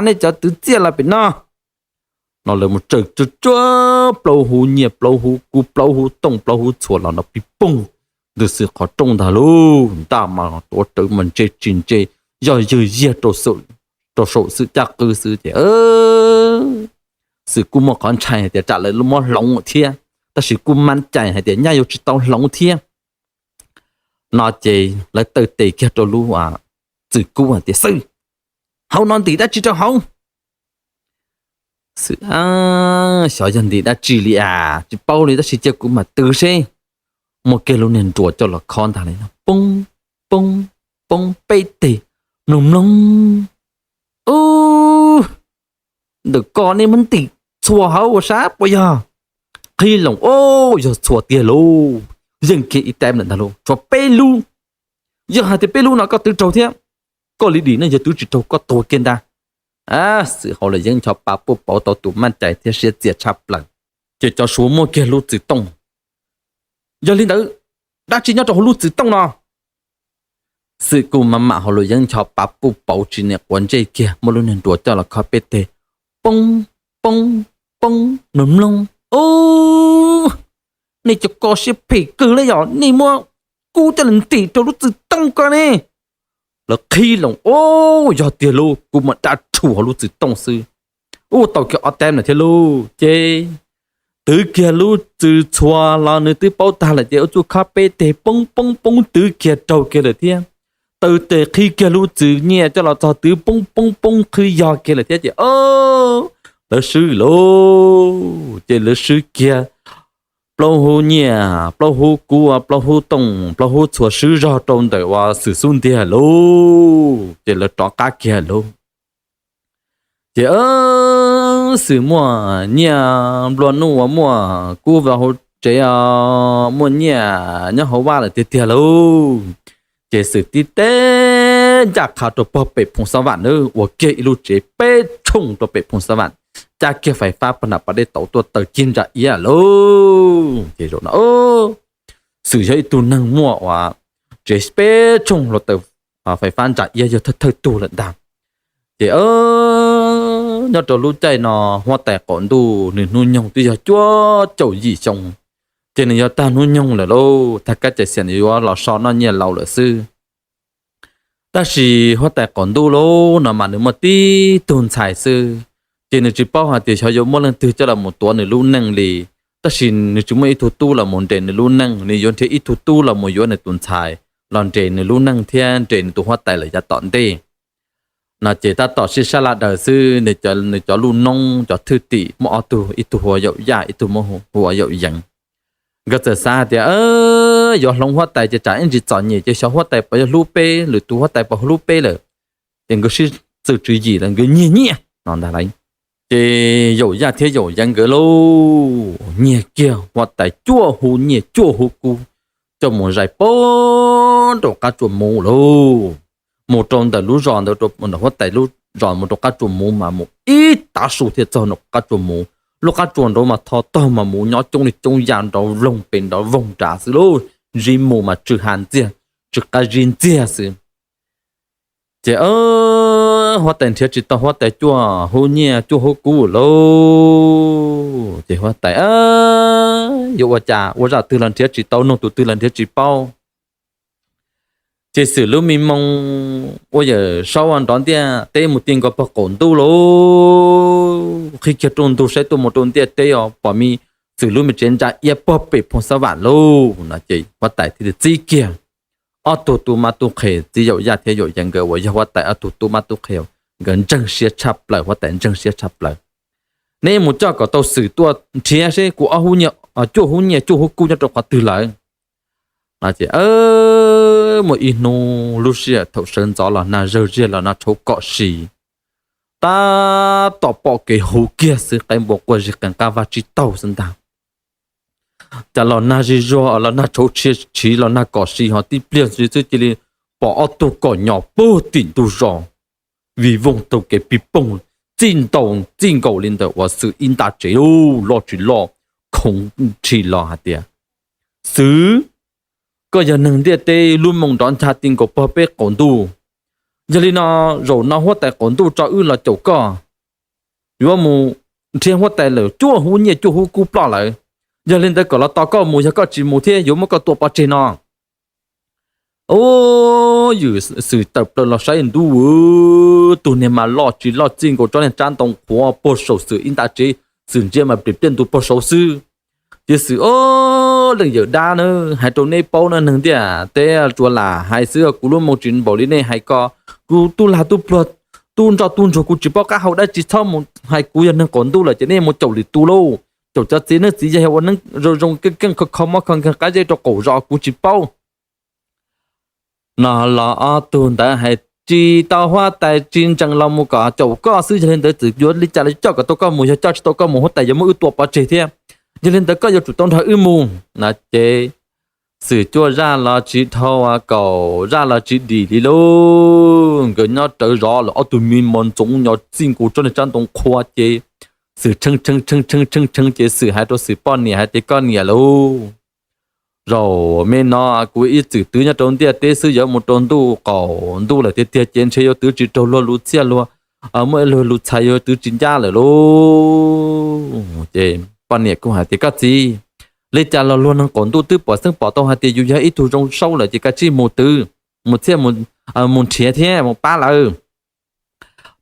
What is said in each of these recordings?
nej cov twv txiaj los pem no. No lawv mus tsaws tsuag tsuag plaub hub nyiaj plaub hub kub plaub hub tooj plaub hub txhuas los no pib poog ntws xwm qhov rooj ntag lauj. Ntaj mas tuav rawv mas ntse tsis ntse, yog ywg yiag rau saum xwm caj qwb xwb ces xwm kuj muaj qhov ntshai hais tias tsam lawv muab hloov thiab, tab sis kuj mab cai hais tias nyaj yuav tsis tau hloov thiab. No ces lawv taw tes kiag rau lub xwm kub hais tias, Xwm, hauv no ntim dab tsi rau hauv? Xwm, Xyov yog ntim dab tsi li as, tsis paub li, tab sis cia kuv mam twv seb. Muaj kiag lub niag nruas coj los khob ntag li, poob poob poob peb teg, mloog mloog, Ub, ntawm ko nej muab ntim txhuas hauv ua sab puas yog? Qhib loo, Ub, yog txhuas tiag lauj. Yeej kiag ib tab lawm ntag lauj, tshuav peb lub. Yog hais tias peb lub no koj twv raug thiab, koj li dim no, yog twv tsis raug koj tuag kiag ntag. Xwm hauv lawm yeej ncho pa puj pauv tau tus maj cai thiab siab txias tshaj plaws. Ces cov Suav muaj kiag lub txwv tooj. Yog li ntawd, dab tsi nyob rau hauv lub txwv tooj no? Xwm kuj mam mam hauv lawm yeej ncho pa puj pauv tsis niam quav ntsej kiag, muab lub niag nruas coj los khob peb teg, poob poob poob, mloog mloog, Ub, nej cov ko siab phem kawg li yog nej muab kub coj los ntim rau lub txwv tooj ko ne. Lawv qhib loo, Ub, yog tiag lauj, kub mas dab rhuv hauv lub txwv tooj xwb. Ub, tau kiag ob tab lawm thiab lauj. Ces twv kiag lub txwv txhuas los nws twb paub tag lawm ces ua txuj khob peb teg poob poob poob twv kiag raug kiag lawm thiab. Taw tes qhib kiag lub txwv nyiaj coj los txog twv poob poob poob qhwv yog kiag lawm thiab ces lawv swb lauj. Ces lawv swb kiag plaub hub nyiaj plaub hub kub plaub hub tooj plaub hub txhuas swb zog rau ntawm uas xwm xub ntiag lauj. Ces lawv rov qab kiag lauj. Ces xwm muaj nyiaj nplua nuj uas muaj kub hauv tsev, muaj nyiaj nyob hauv vaj lawm tiag tiag lauj. Ces xwm tib teb ncaj qha rau pog pem Phoos Xab Vam na, ua kiag ib lub tsev peb tshooj rau pem Phoos Xab Vam, cab kiag fais fab pog nram pas dej tauv tuaj taws cig ntsa iab lauj. Ces zaum no xwm yog ib tug neeg muaj uas tsev peb tshooj los taws fais fab ntsa iab yog thawj thawj tug lawm ntag. Ces nyob rau lub caij no huab tais qaum ntuj nws hnub nyoog twb yog cuaj caum yim xyoo, ces nws yog tag hnub nyoog lawm lauj, tag kab cais xiam nws yuav los so noj nyiaj laus lawm xwb. Tab sis huab tais qaum ntuj lauj no mas nws muaj tib tug ntxhais xwb, ces nws tsis paub hais tias xyov yuav muaj leej twg coj los mus tuav nws lub neej li. Tab sis nws tsis muaj ib tug tub los mus nres nws lub neej, nws yuav nrhiav ib tug tub los mus yuav nws tus ntxhais los nres nws lub neej thiab nres nws tus huab tais lawm yav tom ntej. No ces tab tom sib sab laj daws xwb, nws cov lub noob cov thwj tim muaj ob tug, ib tug hu ua Yaum Yaj, ib tug hu ua Yaum Yeev. Nkawd txawm xav hais tias yuav hloov huab tais ces tsam ib ntsis txom nyem ces xyov huab tais puas yuav hlub peb, lwm tus huab tais puas hlub peb lawm. Ces nkawd sib txwv tswv yim lawm nkawd nyiag nyiaj no ntag lauj. Ces Yaum Yaj thiab Yaum Yeev nkawd lauj, nyiag kiag huab tais cuaj hub nyiaj cuaj hub kub coj mus zais puag nram qab tsuas muv lauj. Mus rau ntawm lub zos ntawd, huab tais lub zos mus rau qab tsuas muv mas mus ib tav su thiaj txog nram qab tsuas muv. Lub qab tsuas nraud mas tho tog mas muv nyob coob li coob ya nrov voog pes nrov voog nrad xwb lauj. Ntsib mus mas tsw ha ntxiag, tsw qab zib ntxiag xwb. Ces huab tais nrhiav tsis tau huab tais cuaj hub nyiaj cuaj hub kub lauj. Ces huab tais yuav ua cas, ua zaj twg los nrhiav tsis tau, nug tus twg los nrhiav tsis paub. Ces xwm lub me moo ua yawm saub nrov ntiaj teb mus ti nkaus pog qaum ntuj lauj. Qhib kiag rooj ntug saib tuaj mus rau ntiaj teb os, pom me xwm lub me tsev ntsa iab pog pem Phoos Xab Vam lauj. No ces huab tais thiaj li txib kiag ob tug tub mab tub qhe, txiv Yaum Yaj thiab Yaum Yeev nkawd uas yog huab tais ob tug tub mab tub qhe, nkawd ntseeg siab tshaj plaws, huab tais ntseeg siab tshaj plaws. Neb mus coj kom tau xwm tuaj nrhiav seb kuv ob hub nyiaj, cuaj hub nyiaj cuaj hub kub nyob rau qhov twg lawm? No ces muaj ib hnub lub sij hawm thaum sawv ntxov los nag zawg ziag los nag tshauv kom si, tab tom pom kev hu kiag xwb, qaib npua quaj zig qees qab vaj tsib taug xwb ntag. Cas los nag zig zuag los nag tshauv tshia tshiv los nag kom si ho tib pliag xwb cia li pom ob tug kom nyos puag tim ntug zos, vij voog taug kev pig poog, txij ntaus txij nkaus li ntawm uas xwm ib nta tsev loj tsis loj, khoov ntshis los hais tias, Xwm, koj yog neeg ntiaj teb lub moo nrov ncha ti nkaus pog peb qaum ntuj, Yog li no, zaum no huab tais qaum ntuj tso wb los caum koj, yuav mus nrhiav huab tais lawm, cuaj hub nyiaj cuaj hub kub ploj lawm. Yog li ntawd kom los tos koj mus, yog koj tsis mus thiab yuav muab koj tua pov tseg no. Ub, yawm Xwm tawm plaws los saib ntuj, tug niag mas loj tsis loj txij nkaus tsob niag tsab ntoo qhuav puag saum Xwm ib nta tsev, Xwm ntsia mas pliam pliaj ntu puag saud xwb. Ces Xwm, Ob, leej yawm dab na, hais rau neb paub na, neeg ntiaj teb tsuas lam hais xwb, kuv lub moo tsis npaum li nej hais ko. Kuv tub lag tub pluag, tub nroj tub ntsuag, kuv tsis paub qab hau dab tsi, txhob mus hais kuv yog neeg qaum ntuj lawm ces nej mus caum lwm tus lauj. Caum cov txiv neeb txiv yaig ua neeb zoo zoo keej keej kho kho mob kho nkeeg qab zeb rau qaum zos, kuv tsis paub. No los ob tug ntawd hais tsis tau, huab tais tsis ntsees los mus kom caum koj xwb, yog li ntawd txawm yuav li cas los coj kom tau koj mus, yog coj tsis tau koj mus huab tais yuav muab wb tua pov tseg thiab. Yog li ntawd koj yuav tsum tau nrog wb mus. No ces Xwm cuaj zaj los tsis dhau, kaum zaj los tsis dim li lauj. Nkawd nyob rawv zov lawm, ob tug me mos ntxoov nyo txij nkaus tsob niag tsab ntoo qhuav ces Xwm tshee tshee tshee tshee tshee tshee ces Xwm hais rau Xwm poj niam hais tias, Koj niam lauj, zaum me no kuv ib txwm twv nyob rau ntiaj teb xwb, yuav mus rau ntuj qaum ntuj lawm tiag tiag ces ntshe yuav twv tsis raug luag lus txhiaj luag, muaj ib luag lus txhais yuav twv tsis ncaj lawm lauj. Ces poj niam kuj hais tias, Koj txiv, li cas los luag neeg qaum ntuj twb pom xeeb pom tau hais tias yus yog ib tug zoo saub lawm ces kav tsij mus twv, mus txhiaj, mus nrhiav thiab mus pab lawv.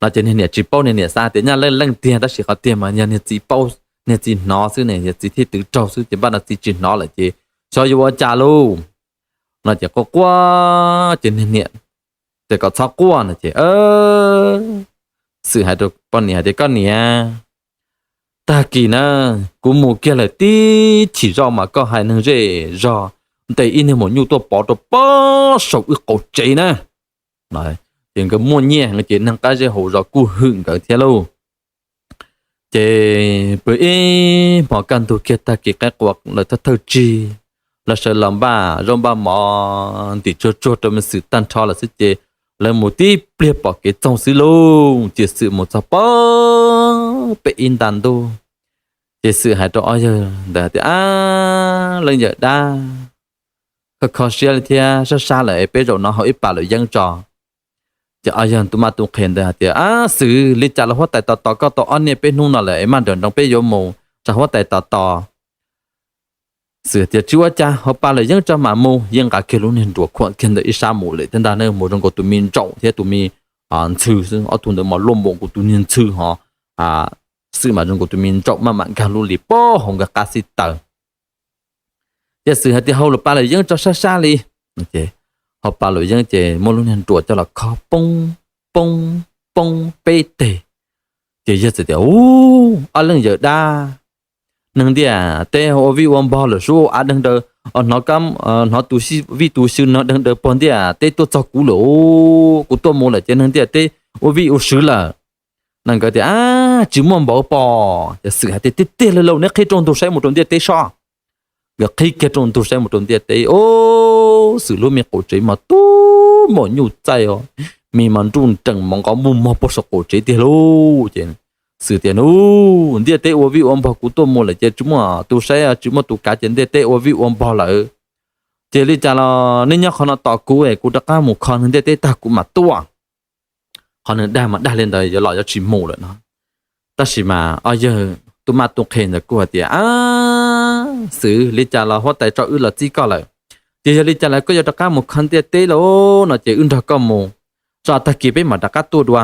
No ces niag niam tsis paub, niag niam xav tias nyaj leej leej tiag, tab sis qhov tiag mas yog niag txiv paub, niag txiv hnov xwb ne, yog txiv thiaj twv raug xwb, ces npaj no txiv tsis hnov lawm ces xyov yuav ua cas lauj. No ces quaj quaj ces niag niam tias, Kom txhob quaj no ces Xwm hais rau poj niam hais tias, Koj niam, tag kis na kuv mus kiag lawm tib chim zoj mas koj hais neeg zej zog ntes ib niag maum nyuj tuaj pov rau pob saum wb qaum tsev na. Ces nkawd muaj nyiaj heev ces neeg qab zej hauv zos kuj hwm nkawd thiab lauj. Ces pw ib hmo kaj ntug kiag tag kis qaib qua lawm thawj thawj tsig, lawv sawv los npaj zaub npaj mov ntim tsuag tsuag rau me Xwm tag nrho lawm xwb ces lawv mus tib pliag pom kev txoog xwb lauj. Ces Xwm mus txog pem ib nta ntuj, ces Xwm hais rau ob yawg ntawd tias, Ab, leej yawm dab, kho kho siab li thiab sab sab lawm es peb zaum no hau ib pas luam yeeb tso. Ces ob yawg tus maj tus qhe ntawd hais tias, Ab Xwm, li cas los huab tais tos tos koj tau ob niaj peb hnub no lawm es maj nrawm nroos peb yuav mus tsa huab tais tos tos. Xwm tias, Tsis ua cas, hau pas luam yeeb tso mam mus. Yeej nqa kiag lub niag nruas khuam kiag ntawm ib sab mus lawm thiab ntag na, mus zoo nkaus tus me ntsaum thiab tus me ntxhw xwb, ob tug ntawd mas luaj npaum nkaus tus niag ntxhw ho Xwm mas zoo nkaus tus me ntsaum maj mam nkag lub li pob hauv nkawd qab xib taws. Ces Xwm hais tias, Hau lawm pas luam yeeb tso sab sab li. Hau pas luam yeeb ces muab lub niag nruas coj los kho poob poob poob peb teg. Ces yawg txawm tias, Ub, ob leej yawm dab, neeg ntiaj teb ua vij ua npog lawm sub, av deeg daws, hnov hnov tus vij tus xyw no deeg daws pog ntiaj teb tuaj txog kuv lawm, kuv tuaj mus lawm ces neeg ntiaj teb ua vij ua sw lawm. No nkawd tias, Ab, tsis muaj npaum pom. Ces Xwm hais tias, Tiag tiag li lauj, neb qhib rau ntug saib mus rau ntiaj teb sob. Nkawd qhib kiag rau ntug saib mus rau ntiaj teb, ub, Xwm lub me qaum tsev mas tub maum nyuj txaij os, me mas nruj nreem mov nqov muj mog puag saum qaum tsev tiag lauj. Ces Xwm tias, Nub, ntiaj teb ua vij ua npog, kuv tuaj mus lawm ces tsis muaj tus saib tsis muaj tus kav ces ntiaj teb ua vij ua npog lawm. Ces li cas los neb nyob qhov no tos kuv es kuv rov qab mus kho neeg ntiaj teb tag kuv mam tuaj. Qhov nws dag mas dag li ntawd yuav los yuav tsis mus lawm no. Tab sis mas ob yawg tub maj tub qhe ntawd kuj hais tias, Ab, Xwm, li cas los huab tais tso wb los txib koj lawm, ces yog li cas los koj yuav rov qab mus kho ntiaj teb lauj no ces wb nrog koj mus, tso tag kis peb mam rov qab tuaj dua.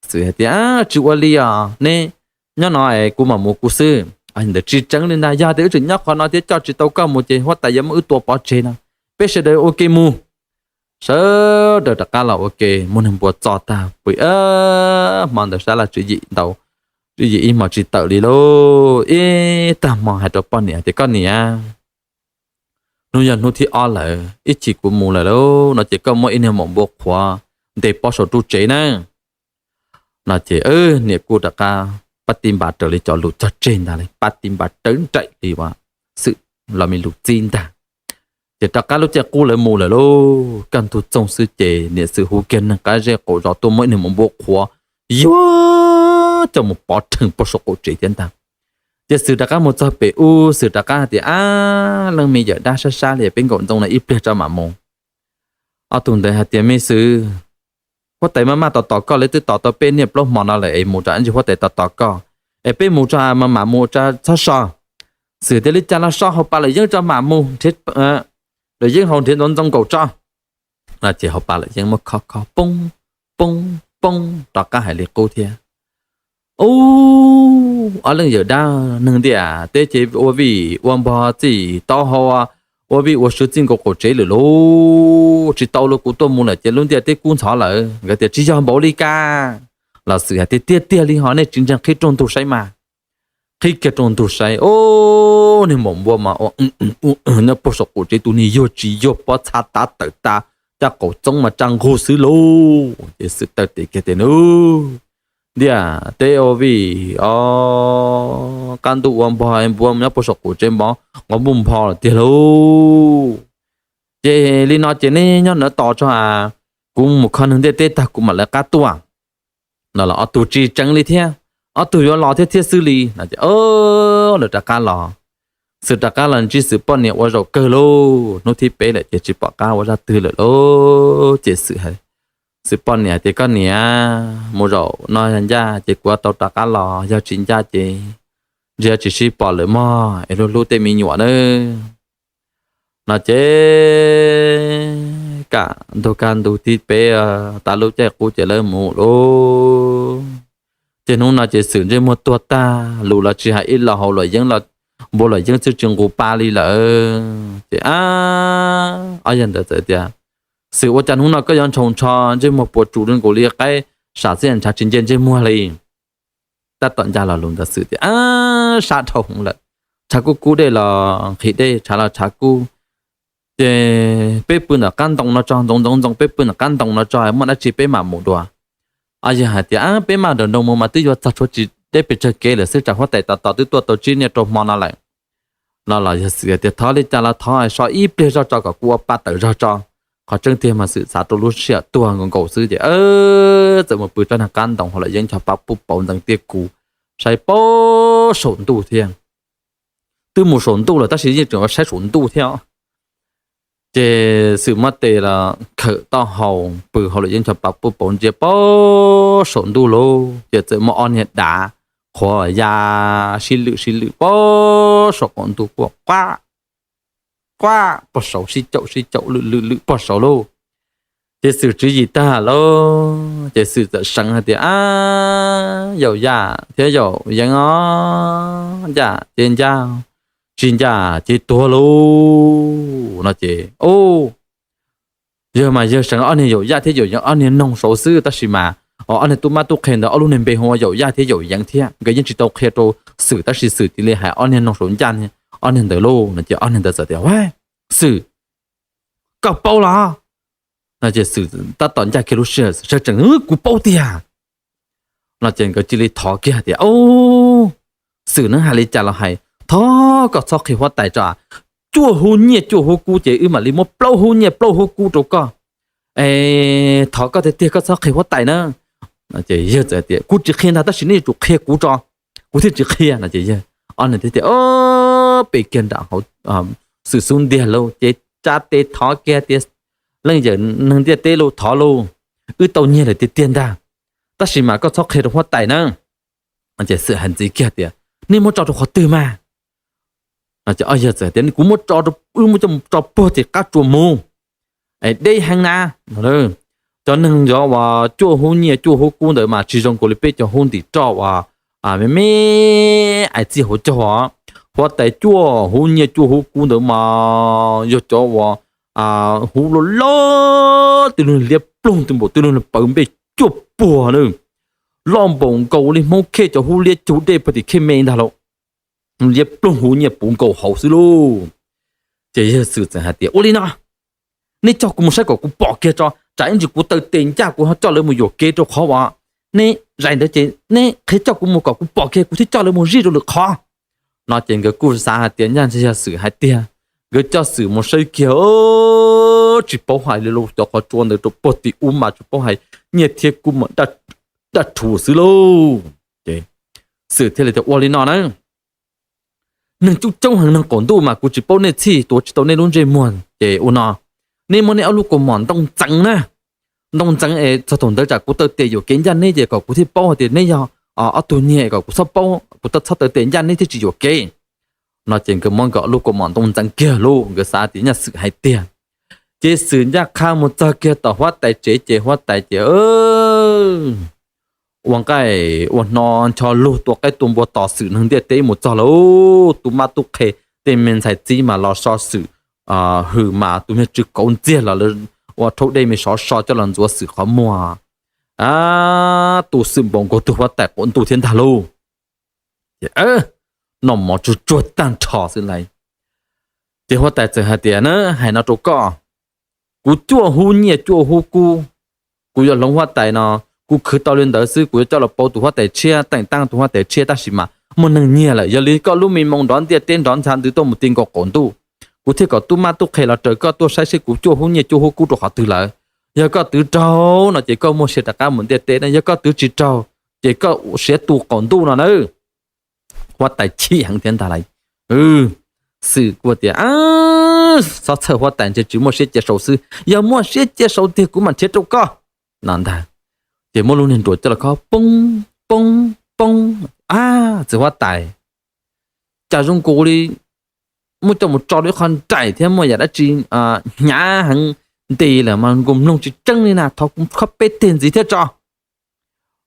Xwm hais tias, Tsis ua li os, neb nyob no es kuv mam mus kuv xwb. Ntawd tsis tseeb li ntag, yog tias wb tseem nyob qhov no thiab coj tsis tau koj mus ces huab tais yuav muab wb tua pov tseg no. Peb sawv daws ua ke mus. Sawv daws rov qab los ua ke muab niag npua txo tag pw, hmo ntawd sab laj tswv yim ntau, tswv yim ib hmo tsis tawm li lauj. Ib tag hmo hais rau poj niam tias, Koj niam, hnub yog hnub thib ob lawm, ib chim kuv mus lawm lauj no ces koj muab ib niag maum npua qhuav ntes pob saum ru tsev na. No ces niam kuj rov qab pab ti npas raws li cov lus cog tseg ntag, pab ti npas rawv nraim li uas Xwm los me lus txib ntag. Ces rov qab lub caij qub lawv mus lawm lauj, kaj ntug txoog xwb ces niam Xwm hu kiag neeg qab zej qaum zos tuaj muab ib niag maum npua qhuav yuav coj mus pov rhees pob saum qaum tsev thiab ntag. Ces Xwm rov qab mus txog pem ub, Xwm rov qab hais tias, Ab, leej me yawm dab sab sab li, peb nkaum ntxoo no ib pliag tso mam mus. Ob tug ntawd hais tias, Me Xwm, huab tais maj maj tos tos koj, lawv twb tos tau peb niaj plaub hmo no lawm es mus rau ntsis huab tais tos tos koj, es peb mus tso, mam mus tso, txhob so. Xwm tias li cas los so, haus pas lawm yeeb tso mam mus, lawm yeeb haus nrhiav ntxoov ntxoo nkaus tso. No ces haus pas lawm yeeb muab khob khob poob poob poob rov qab hais li qub thiab. Ub, ob leej yawm dab neeg ntiaj teb ces ua vij ua npog txij taub hau, ua vij ua sw txij nkaus qaum tsev lawm lauj, tsis tau los kuv tuaj mus lawm ces lub ntiaj teb kub ntxhov lawm. Nkawd tias tsis yog npaum li cas. Los Xwm hais tias tiag tiag li ho, nej tsis ntseeg qhib rooj ntug saib mas. Qhib kiag rooj ntug saib, ub, niag maum npua mas ua nyob puag saum qaum tsev, tus niag yuag tsis yuag pob txha tav tawm tas, caj qaum txoob mas tsa nqug xwb lauj. Ces Xwm taw tes kiag tias nub, ntiaj teb ua vij o, qab ntuj ua npog, npua nyob puag saum qaum tsev npov nqov npuj npho lawm tiag lauj. Ces li no ces neb nyob nov tos tso, kuv mus kho neeg ntiaj teb tag kuv mam lawv qab tuaj. No los ob tug tsis tseev li thiab, ob tug yuav los thiab thiab xwb li no ces lawv rov qab los. Xwm rov qab los ntsib Xwm poj niam ua zaum kawg lauj, hnub thib peb lawm ces tsis pom qab ua zaj twg lawm lauj. Ces Xwm, Xwm poj niam tias koj niam, mus zaum no yog ncaj ces kuv tau rov qab los, yog tsis ncaj ces ntshe tsis sib pom lawm mog, es hlub hlub tej me nyuam nawb. No ces kam ntug kaj ntug thib peb tas lub caij qub ces lawv mus lauj. Ces hnub no ces Xwm ntsej muag tuag tag, lus los tsis hais ib los, haus luam yeeb los, npua luam yeeb xwb tsis nqus pa li lawm. Ces ob yawg ntawd txawm tias Xwm ua cas hnub no koj yuav ntshaus ntsho ntsej muag puas tsus nkaus li qaib sam xwb, ntshav tsis nce ntsej muag li. Tab tom ncaj los lus ntawd Xwm tias sab dhau hwv lawm, tshav kub kub dej los nqhis dej, tshav los tshav kub. Ces peb pw ntawm qab ntoo no tso, ntxoov ntxoov ntxoo, peb pw ntawm qab ntoo no tso, muaj dab tsi peb mam mus dua. Ob yawg hais tias peb maj nroos nroos mus mas twb yuav txog tshuav tsis deb pes tsawg kev lawm xwb, tsam huab tais tos tos twb tuaj tau tsib niaj rau hmo no lawm. No los yog Xwm tias thov li cas los thov so ib pliag zog tso kom kuv ua pa tawm zog tso. Qhov tseeb tiag mas Xwm xav rau lub sij hawm tuag nkaus nkaus xwb ces txawm mus pw tsob niag qab ntoo, haus luam yeeb ncho pa pub pauv ntxeev tiaj kuv, saib puag saum ntuj thiab. Twb mus saum ntuj lawm tab sis yeej tseem yuav saib saum ntuj thiab. Ces Xwm muab tes los khawm taub hau, pw haus luam yeeb ncho pa pub pauv ntsia puag saum ntuj lauj, ces txawm muaj ob niag dav qhuav ya sib lwm sib lwm puag saum qaum ntuj quaj quaj quaj puag saud, sib caum sib caum lwm lwm lwm puag saud lauj. Ces Xwm tswv yim tag lauj, ces Xwm txawm seev hais tias a, Yaum Yaj thiab Yaum Yeeb os, ncaj ces ncaj, tsis ncaj ces tuag lauj no ces yawg mas yawg seev ob niag Yaum Yaj thiab Yaum Yeeb ob niag noog saud xwb, tab sis mas ob niag tub mab tub qhe ntawd ob lub niag npe hu ua Yaum Yaj thiab Yaum Yeeb thiab, nkawd yeej tsis tau qhia rau Xwm, tab sis Xwm cia li hais ob niag noog saud ncaj ob niag ntawd lauj no ces ob niag ntawd txawm tias, Xwm, koj paub los? No ces Xwm tab tom ncaj kiag lub sij hawm sawv tsees, Kuv paub tiag. No ces nkawd cia li thov kiag tias, Xwm, neb hais li cas los hais, thov koj txhob qhia huab tais tso, cuaj hub nyiaj cuaj hub kub ces wb mam li muab plaub hub nyiaj plaub hub kub rau koj. Es thov koj tiag tiag koj txhob qhia huab tais na. Ces yawg txawm tias, Kuv tsis qhia ntag, tab sis neb yuav tsum qhia kuv tso, kuv thiaj tsis qhia no ces yawg, ob niag thiaj tias, Pem kiag nram hauv Xwm xub ntiag lauj, ces tsa tes thov kiag tias, Leej yawm neeg ntiaj teb lauj, thov lauj, wb tau nyiag lawm tiag tiag ntag, tab sis mas koj txhob qhia rau huab tais na. Ces Xwm hais ntxiv kiag tias, Neb muab tso rau qhov twg mas? No ces ob yawg txawm tias, Kuv muab tso, wb muab coj tso puag tim qab tsuas mus, deb heev na. Cov neeg cov uas cuaj hub nyiaj cuaj hub kub ntawd mas tsis zoo nkaus li peb cov hub ntim roj uas me me ais txiaj hauv caug os. Huab tais cuaj hub nyiaj cuaj hub kub ntawd mas yog cov uas hub loj loj, twb luag liab ploog, twb npaum twb luag pawv npej cuaj puag na, loj npaum nkaus li Hmoob Khej cov hub liab cug dej puag tim Khej Me ntag lauj. Liab ploog, hub nyiaj puv nkaus hauv xwb lauj. Ces yawg Xwm txawm hais tias, Ua li no, neb coj kuv mus saib kom kuv pom kiag tso, tsam ib ntsis kuv taw tes ncaj kuv ho coj lawv mus yuam kev rau qhov uas neb zais ntawd ces neb qhia coj kuv mus kom kuv pom kiag kuv thiaj coj lawv mus zij rau lwm qhov. No ces nkawd kuj xav hais tias nyaj ntshe yog Xwm hais tiag, nkawd coj Xwm mus saib kiag, tsis paub hais li lauj, cov qhov tsua ntawd rau puag tim ub mas tsis paub hais, nyiaj thiab kub mas daj rhuv xwb lauj. Ces Xwm thiaj li tias, Ua li no na, neeg coob coob heev, neeg qaum ntuj mas kuv tsis paub nej txhij, tuav tsis tau nej lub ntsej muag, ces ua no, neb muab neb ob lub kaus mom ntoo txeev na, Ntoo Ntxeev es txog thaum ntawd tsam kuv taw tes yuam kev ncaj neb ces kom kuv thiaj paub hais tias neb yog ob tug nyiag es kom kuv txhob paub, kuv txhob taw tes ncaj neb thiaj tsis yuam kev. No ces nkawd muab nkawd lub kaus mom Ntoo Ntxeev kiag lauj, nkawd xav tias nyaj Xwm hais tiag. Ces Xwm ncaj qha mus txog kiag tom huab tais tsev ces huab tais ces ua nqaij ua hno ncho lug tua qaib tua npua tos Xwm neeg ntiaj teb mus txog lauj. Tub mab tub qhe tej me ntxhais txib mas los so Xwm hwm mas tus me tsw kauv ntxiag los lawv ua rhaub dej me sov so coj los ntxuav Xwm qhov muag. Tu Xwm npaum nkaus tus huab tais quav ntuj thiab ntag lauj. Ces noj mov tsuag tsuag tag nrho xwb lauj. Ces huab tais txawm hais tias na, hais no rau koj, kuv cuaj hub nyiaj cuaj hub kub, kuv yuav hloov huab tais no, kuv khwv tau li ntawd xwb kuv yuav coj los pauv tus huab tais tshiab, teem tab tus huab tais tshiab tab sis mas muaj neeg nyiag lawm. Yog li koj lub me moo nrov ntiaj teb nrov ntxha ntws tuaj mus ti nkaus qaum ntuj, kuv thiaj kom tub mab tub qhe los raws koj tuaj saib seb kuv cuaj hub nyiaj cuaj hub kub rau qhov twg lawm. Yog koj twv raug no ces koj muaj siab rov qab mus ntiaj teb na, yog koj twv tsis raug ces koj siav tu qaum ntuj no na. Huab tais chim heev thiab ntag lauj. Xwm kuj tias, txhob txhawj, huab tais ntshe tsis muaj siab cia saud xwb, yog muaj siab cia saud tiag kuv mam nrhiav rau koj no ntag. Ces muab lub niag nruas coj los khob poob poob poob. Ab, txiv huab tais, cas zoo nkaus li muab coj mus tso rau ib qho nraim thiab muaj yam dab tsi hnyav heev nti lawm mas nkaus mloog tsis tseeb li na, thov kuv khob peb teg ntxiv thiab tso.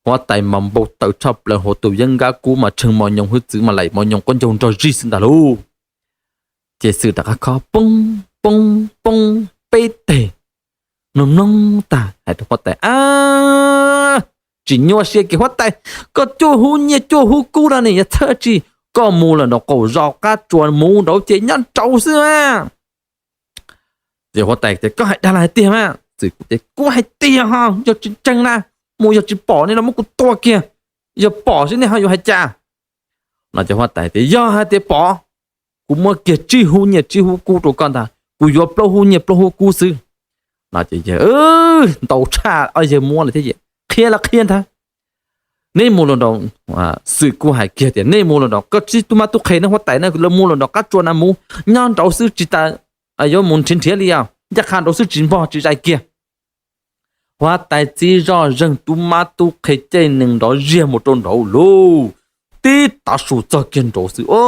Huab tais mas npau taws tshaj plaws, hauv tus yeeb nkab kub mas tshee mos nyoos hwj txwv mas laim mos nyoos quab ncaug nrog zig xwb ntag lauj. Ces Xwm rov qab khob poob poob poob peb teg, mloog mloog tag hais rau huab tais, ab, tsis nyuaj siab kiag huab tais, koj cuaj hub nyiaj cuaj hub kub no ne yog txhawj tsi, koj mus lawm nraum qaum zos qab tsuas mus nraud ces nyob nraud xwb mas. Ces huab tais tias, koj hais dag los hais tiag mas? Xwm kuj tias, kuv hais tiag ho, yog tsis ntseeg na, mus yog tsis pom nej los muab kuv tua kiag, yog pom seb nej ho yuav hais cas. No ces huab tais tias, yog hais tias pom, kuv muab kiag tsib hub nyiaj tsib hub kub rau koj ntag, kuv yuav plaub hub nyiaj plaub hub kub xwb. No ces yawg ntau tshaj ob yawg muab lawm thiab, qhia los qhia ntag. Nej mus los nraum, Xwm kuj hais kiag tias, nej mus los nraum, koj tsib tub mab tub qhe ne huab tais na, lawv mus los nraum qab tsuas na, mus nyob nraud xwb tsis tas yuav mus nrhiav nrhiav li os, ncaj qha nraud xwb tsis npog tsis zais kiag. Huab tais txib zoj zeeg tub mab tub qhe caij nees nrov ziag mus rau nraud lauj. Tib tav su txog kiag nraud xwb, o,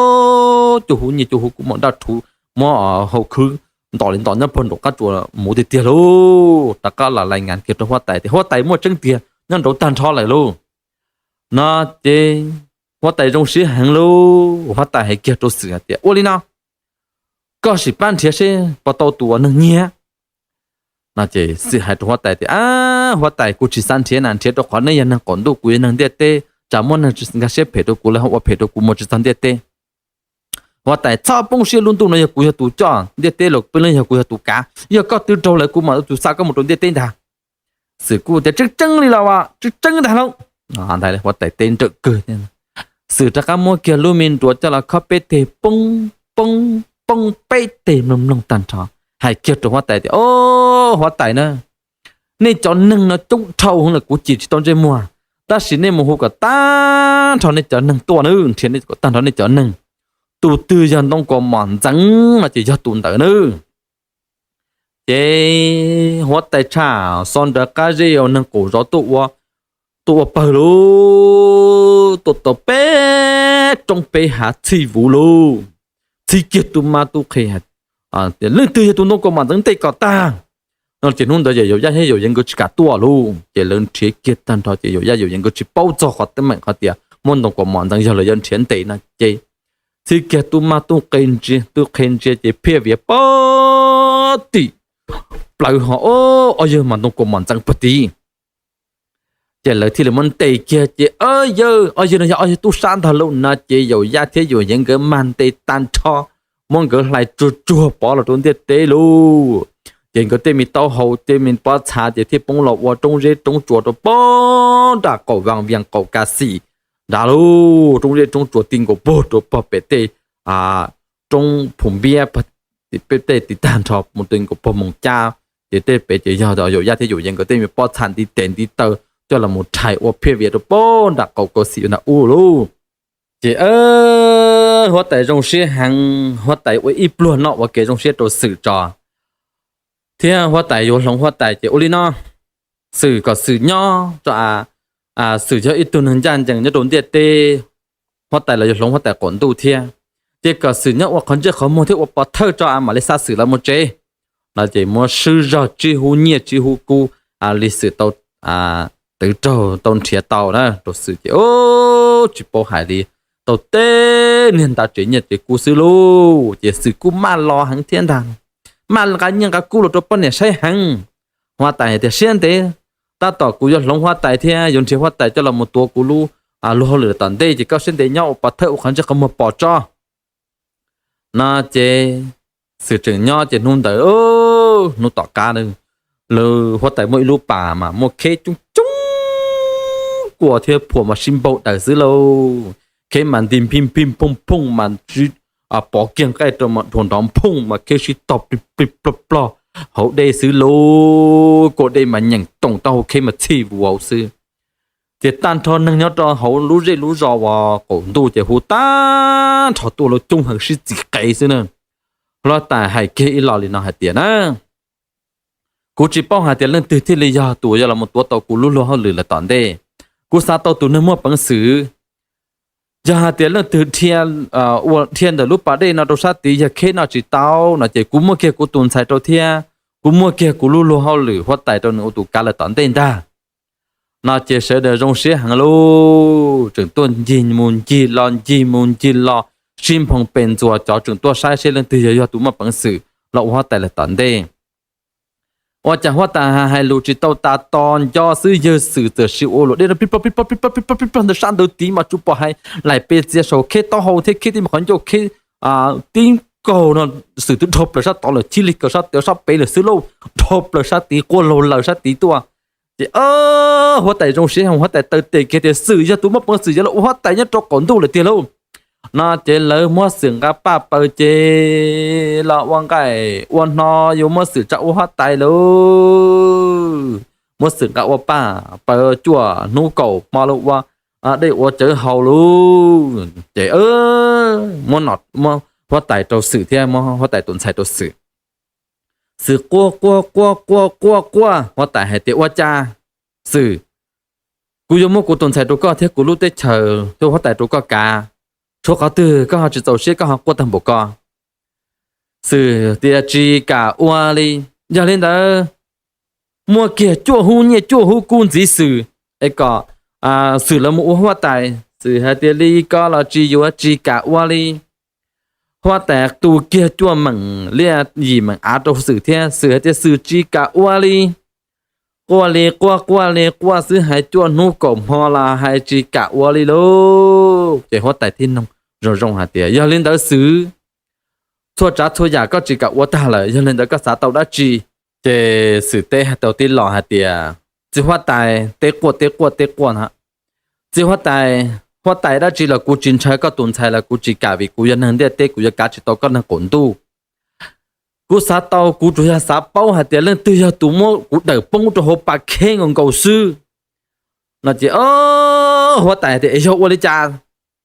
cuaj hub nyiaj cuaj hub kub mam daj rhuv muab hau khwb ntos li ntos nyob puag nraum qab tsuas mus tiag tiag lauj. Rov qab los lais ngas kiag rau huab tais tias huab tais muaj tseeb tiag, nyob nraud tag nrho lawm lauj. No ces huab tais zoo siab heev lauj, huab tais hais kiag rau Xwm hais tias, ua li no, koj sim pab nrhiav seb puas tau tus uas neeg nyiag. No ces Xwm hais rau huab tais tias, ab, huab tais, kuv tsis xav nrhiav na, nrhiav rau qhov neb yog neeg qaum ntuj, kuv yog neeg ntiaj teb, tsam muaj neeg tsis nkag siab phem rau kuv, lawv ho ua phem rau kuv mus tsis txog ntiaj teb. Huab tais, txhob poob siab, lub ntuj no yog kuv yog tus coj, ntiaj teb los peb leeg yog kuv yog tus kav, yog koj twv raug lawm kuv mam tus xa koj mus rau ntiaj teb ntag. Xwm kuj tias, tseeb tseeb li los as, tseeb tseeb ntag lauj. Huab tais teb nrawm kawg thiab. Xwm rov qab muab kiag lub me nruas coj los khob peb teg poob poob poob peb teg mloog mloog tag nrho, hais kiag rau huab tais tias, o, huab tais na, nej cov neeg no coob dhau heev lawm kuv cim tsis tau ntsej muag, tab sis nej mus hu kom tag nrho nej cov neeg tuaj na, nrhiav kom tag nrho nej cov neeg, tus twg yog ntoo kaus mom ntxeev no ces yog tus ntawd na. Ces huab tais tshaj xo nrawv qab zej neeg qaum zos tuaj ua pawg lauj, tuaj tau peb roob peb hav txhij vuv lauj. Txhij kiag tub mab tub qhe, leej twg yog tus ntoo kaus mom ntxeev ntej kom tag no ces hnub ntawd ces Yaum Yaj thiab Yaum Yeev nkawd tsis kam tuaj lauj. Ces lawv nrhiav kiag tag nrho ces Yaum Yaj Yaum Yeev nkawd tsis paub txog qhov teeb meem qhov tias muab ntoo kaus mom ntxeev yog lawv yuav nrhiav ntev no ces txhij kiag tub mab tub qe ntsia, tub qhe ntsia ces phiaj viav pag tim plawv ho, o, ob yawg mas ntoo kaus mom ntxeev pag tid. Ces lawv thiaj li muab ntes kiag ces, yawg, ob yawg no yog ob yawg tub sab ntag lauj no ces Yaum Yaj thiab Yaum Yeev nkawd mag ntes tag nrho, muab nkawd hlais tsuag tsuag pov los rau ntiaj teb lauj. Ces nkawd tej me taub hau tej me pob txha ces thiaj poob los ua roob zeb roob tsuas rau pog nram qaum Vaj Vias qaum Ka Xim nrad lauj. Roob zeb roob tsuas ti nkaus puag rau pog pem tej roob Phum Npiab, peb tej tiv tag nrho mus ti nkaus puag Moos Cab. Ces tej pem ces yog Yaum Yaj thiab Yaum Yeev nkawd tej me pob txha ntiv tes ntiv taw coj los mus rhais ua phiaj viav rau pog nram qaum Ka Xim nrad ub lauj. Ces huab tais zoo siab heev, huab tais ua ib pluag noj ua ke zoo siab rau Xwm tso, thiab huab tais yuav hloov huab tais ces ua li no, Xwm kom Xwm nyob rau, Xwm yog ib tug neeg ncaj ncees nyob rau ntiaj teb, huab tais los yuav hloov huab tais qaum ntuj thiab, ces kom Xwm nyob ua qhov ntsej qhov muag thiab ua pov thawj rau mam li xa Xwm los mus tsev. No ces muab swb zog tsis hu nyiaj tsis hu kub li Xwm tau twv raug tau nrhiav tau na rau Xwm ces tsis paub hais li, tau tej niag ntav tsev nyiaj tsev kub xwb lauj. Ces Xwm kuj maj los heev thiab ntag, maj nqa nyiaj nqa kub los rau poj niam saib heev. Huab tais hais tias siab ntev, tab tom kuv yuav hloov huab tais thiab yuav nrhiav huab tais coj los mus tuav kuv lub luag hauj lwm tom ntej, ces koj siab ntev nyob ua pov thawj ua qhov ntsej qhov muag pov tso. No ces Xwm tseem nyob ces hnub ntawd, hnub tom qab, lawv huab tais muaj ib lub pas mas muaj kheb coob coob kua thiab phuam mas sib npaug daws xwb lauj. Kheb mas nti nphij nphij phooj phooj mas pov kiag nqaij rau mas dhuav nrov nphooj mas kheb sib tog plig plig plog plog hauv dej xwb lauj. Kua dej mas nyeem toom taub hau kheb mas txhij vus hauv xwb. Ces tag nrho neeg nyob rau hauv lub zej lub zos uas qaum ntuj ces hu tag nrho tuaj lawv coob heev sib txiv qev xwb na. Huab tais hais kiag ib lo li no hais tias na, kuv tsis paub hais tias leej twg thiaj li yog tus yuav los mus tuav tau kuv lub luag hauj lwm lawm tom ntej. Kuv xav tau tus neeg muaj peev xwm, yog hais tias leej twg dhia ntawm lub pas dej no rau sab tid yog kheb noj tsis tau no ces kuv muab kiag kuv tus ntxhais rau thiab kuv muab kiag kuv lub luag hauj lwm huab tais rau nws ua tus kav lawm tom ntej ntag. No ces sawv daws zoo siab heev lauj, tseem tuaj ncig mus ncig los ncig mus ncig los, sib nphoo pes ntxuas cov tseem tuaj saib seb leej twg yog yog tus muaj peev xwm los ua huab tais lawm tom ntej. Ua cas huab tais hais lus tsis tau tas to nco xwb yawg Xwm txawm sim ua luam dej no pib plog pib plog pib plog pib plog ntawd sab ntawd tid mas tsuas pom hais laim pes txias saum kheb taub hau thiab kheb tib qhov ncauj kheb tib nkaug no, Xwm twb dhau plaws sab tod lawm, chib li kaws sab tod sab pem lawm xwb lauj, dhau plaws sab tid quaj laug laws sab tid tuaj. Ces huab tais zoo siab heev, huab tais taw tes kiag tias Xwm yog tus muaj peev xwm yuav los ua huab tais nyob rau qaum ntuj lawm tiag lauj. No ces lawv muab Xwm nqa paj paws ces los ua nqaij ua hno yuav muab Xwm tsa ua huab tais lauj. Muab Xwm nqa ua paj paws cuaj hnub kaum hmo los ua dej ua cawv haus lauj. Ces muab huab tais rau Xwm thiab muab huab tais tus ntxhais rau Xwm. Xwm quaj quaj quaj quaj quaj quaj, huab tais hais tias ua cas Xwm, kuv yuav muab kuv tus ntxhais rau koj thiab kuv lub teb chaws thiab huab tais rau koj kav, tshuav qhov twg koj ho tsis txaus siab koj ho quaj tag npaum ko. Xwm tias tsis kam ua li. Yog li ntawd muaj kiag cuaj hub nyiaj cuaj hub kub ntxiv Xwm es kom Xwm lawv mus ua huab tais. Xwm hais tias li ko los tsis yuav, tsis kam ua li. Huab tais tu kiag cuaj meem liaj yim meem av rau Xwm thiab Xwm hais tias Xwm tsis kam ua li. Quaj li quaj quaj li quaj xwb, hais cuaj hnub kaum hmo los hais tsis kam ua li lauj. Ces huab tais thiaj nug zoo zoo hais tias yog li ntawd Xwm, txhua tsav txhua yam koj tsis kam ua tag lawm, yog li ntawd koj xav tau dab tsi? Ces Xwm teb hais tau tib lo hais tias txiv huab tais, teb quaj teb quaj teb quaj na, txiv huab tais, huab tais dab tsi los kuv tsis ntshaw, koj tus ntxhais los kuv tsis kam vim kuv yog neeg ntiaj teb kuv yuav kav tsis tau koj neeg qaum ntuj. Kuv xav tau, kuv tsuas yog xav paub hais tias leej twg yog tus muab kuv dawm poob rau hauv pas kheb nkaus nkaus xwb. No ces huab tais tias es yog ua li cas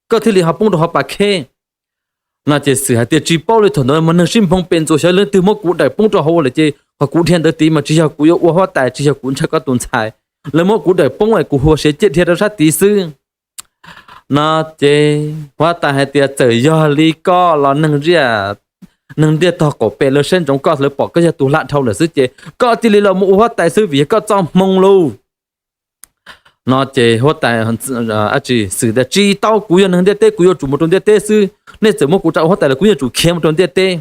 koj thiaj li ho poob rau hauv pas kheb? No ces Xwm hais tias tsis paub li, thaum ntawd mas neeg sib nphoo pes ntxuas xyov leej twg muab kuv dawm poob rau hauv lawm ces qhov kuv dhia ntawd tid mas tsis yog kuv yuav ua huab tais, tsis yog kuv ntshaw koj tus ntxhais, lawv muab kuv dawm poob es kuv hu siav ciaj dhia rau sab tid xwb. No ces huab tais hais tias txawm yog li koj los neeg ntiaj tog qaum pem lawv saib ntsoov koj, lawv pom koj yog tus hla dhau lawm xwb ces koj cia li los mus ua huab tais xwb vim yog koj txoj hmoo lauj. No ces huab tais, Xwm tias tsis tau, kuv yog neeg ntiaj teb kuv yuav tsum mus rau ntiaj teb xwb, nej txawm muab kuv tsa ua huab tais los kuv yuav tsum khiav mus rau ntiaj teb.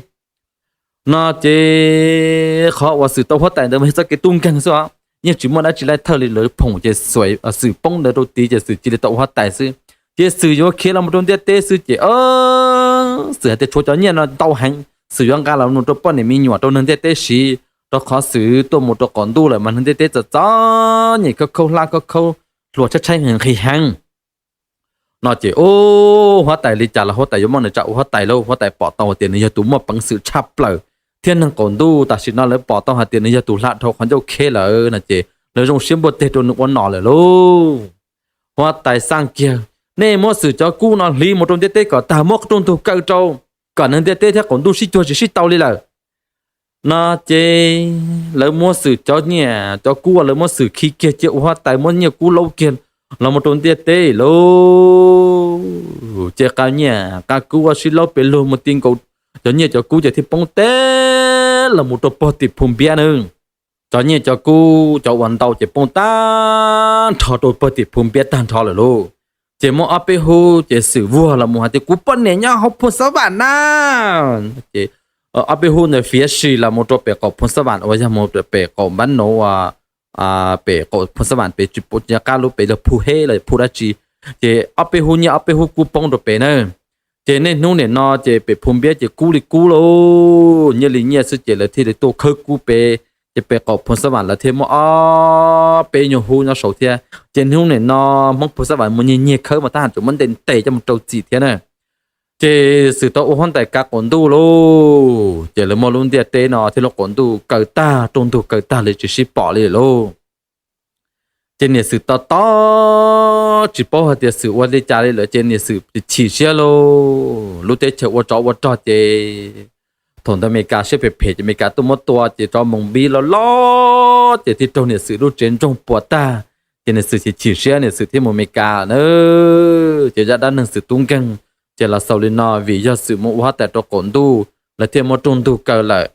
No ces qhov uas Xwm tau huab tais ntawd mas yog txoj kev tub nkeeg xwb os, yeej tsis muaj dab tsi laij thawj li, lawv phoom ces Xwm poob ntawd rau tid ces Xwm cia li tau ua huab tais xwb. Ces Xwm yuav khiav los mus rau ntiaj teb xwb ces Xwm hais tias tshuav cov nyiaj no ntau heev, Xwm yuav nqa los mus rau poj niam me nyuam rau neeg ntiaj teb siv, rau qhov Xwm tuaj mus rau qaum ntuj lawm mas neeg ntiaj teb txom txom nyem, khaub khaub hlab khaub khaub, hluas tshaib tshaib nqhis heev. No ces huab tais li cas los huab tais yuav muab nws tsa ua huab tais lauj, huab tais pom tau hais tias nws yog tus muaj peev xwm tshaj plaws, thiab neeg qaum ntuj tam sim no lawv pom tau hais tias nws yog tus hla dhau qhov ncauj kheb lawm no ces lawv zoo siab npuaj teg rau nws ua nom lawm lauj. Huab tais xaj kiag, nej muab Xwm cov kub no hliv mus rau ntiaj teb kom tag, muab rooj ntug kaw rau, kom neeg ntiaj teb thiab qaum ntuj sib cuag tsis sib tau li lawm. No ces lawv muab Xwm cov nyiaj cov kub uas lawv muab Xwm khi kiag cia ua huab tais, muab nyiaj kub laub kiag los mus rau ntiaj teb lauj. Ces qab nyiaj qab kub uas sib laub pes lug mus ti nkaus, cov nyiaj cov kub ces thiaj poob teb los mus rau pog tim Phu Npiab na. Cov nyiaj cov kub cov uas ntau ces poob tag nrho rau pog tim Phu Npiab tag nrho lawm lauj. Ces muaj ob peb hub ces Xwm vuag los mus hais tias, Kuv poj niam nyob hauv Phu Xab Vam na. Ces ob peb hub ntawd fiav sim los mus rau pem qaum Phu Xab Vam uas yog mus pem qaum Npab Nuv, pem qaum Phu Xab Vam pem tsis pom qab lub pem los Phu Heb los Phu dab tsi. Ces ob peb hub nyiaj ob peb hub kub poob rau pem na. Ces niaj hnub nim no ces pem Phu Npiab ces kub li kub lauj, nyiaj li nyiaj xwb ces lawv thiaj li tuaj khawb kub pem. Ces pem qaum Phu Xab Vam lawv thiaj muaj ob peb nyuag hub nyob saud thiab. Ces hnub nim no Hmoob Phu Xab Vam mus nyiag nyiag khawb mas tab tom muab ntes ntes coj mus rau txim thiab na. Ces Xwm tau ua huab tais kav qaum ntuj lauj, ces lawv muaj lub ntiaj teb no thiab lub qaum ntuj kaw tag, rooj ntug kaw tag li tsis sib pom li lauj. Ces niam Xwm to taub tsis paub hais tias Xwm ua li cas li lawm ces niam Xwm chim siab lauj. Lub teb chaws ua tsov ua rog ces thaum ntawd Amelikas siab phem phem ces Amelikas tuaj muab tua ces tsov moos npib loj loj ces thiaj raug niam Xwm lub tsev ntsoog puas tag. Ces niam Xwm chim chim siab niam Xwm thiaj mus Amelikas na. Ces zaj dab neeg Xwm tub nkeeg ces los xaus li no, vim yog Xwm mus ua huab tais rau qaum ntuj lawv thiaj muab rooj ntug kaw lawm.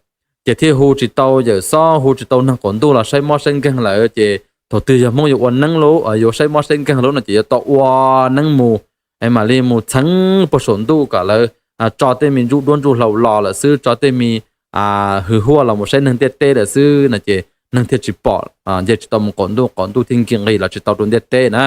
Ces thiaj hu tsis tau Yawm Xob, hu tsis tau neeg qaum ntuj los saib mob saib nkeeg lawm. Ces thaum twg yog Hmoob yuav ua neeb lauj, yuav saib mob saib nkeeg lauj no ces yuav tau ua neeb mus, es mam li mus txheeb puag saum ntuj kom lawv tso tej me ntsuj duab ntsuj hlauv los lawm xwb, tso tej me hwj huaj los mus saib neeg ntiaj teb lawm xwb no ces neeg thiaj tsis pom, nce tsis tau mus qaum ntuj, qaum ntuj thiaj nki nqis los tsis tau rau ntiaj teb na.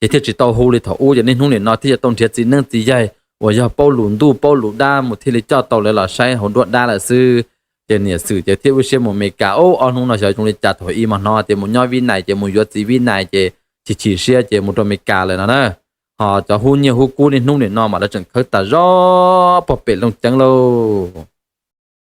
Ces thiaj tsis tau hu li thaum ub, ces niaj hnub nim no thiaj yuav tau nrhiav txiv neeb txiv yaig uas yog paub lus ntuj paub lus dab mus thiaj li coj tau lawv los saib hauv nruab dab lawm xwb. Ces niam Xwm ces thiaj ua siab mus Amelikas. Ob hnub no xyov zoo li cas, thaum ub mas hnov tias mus nyob Vib Nais ces mus yuav txiv Vib Nais ces chim chim siab ces mus rau Amelikas lawm no na. Ho cov hub nyiaj hub kub niaj hnub nim no mas lawv tseem khawb tas zog puag pem Looj Ceeb lauj.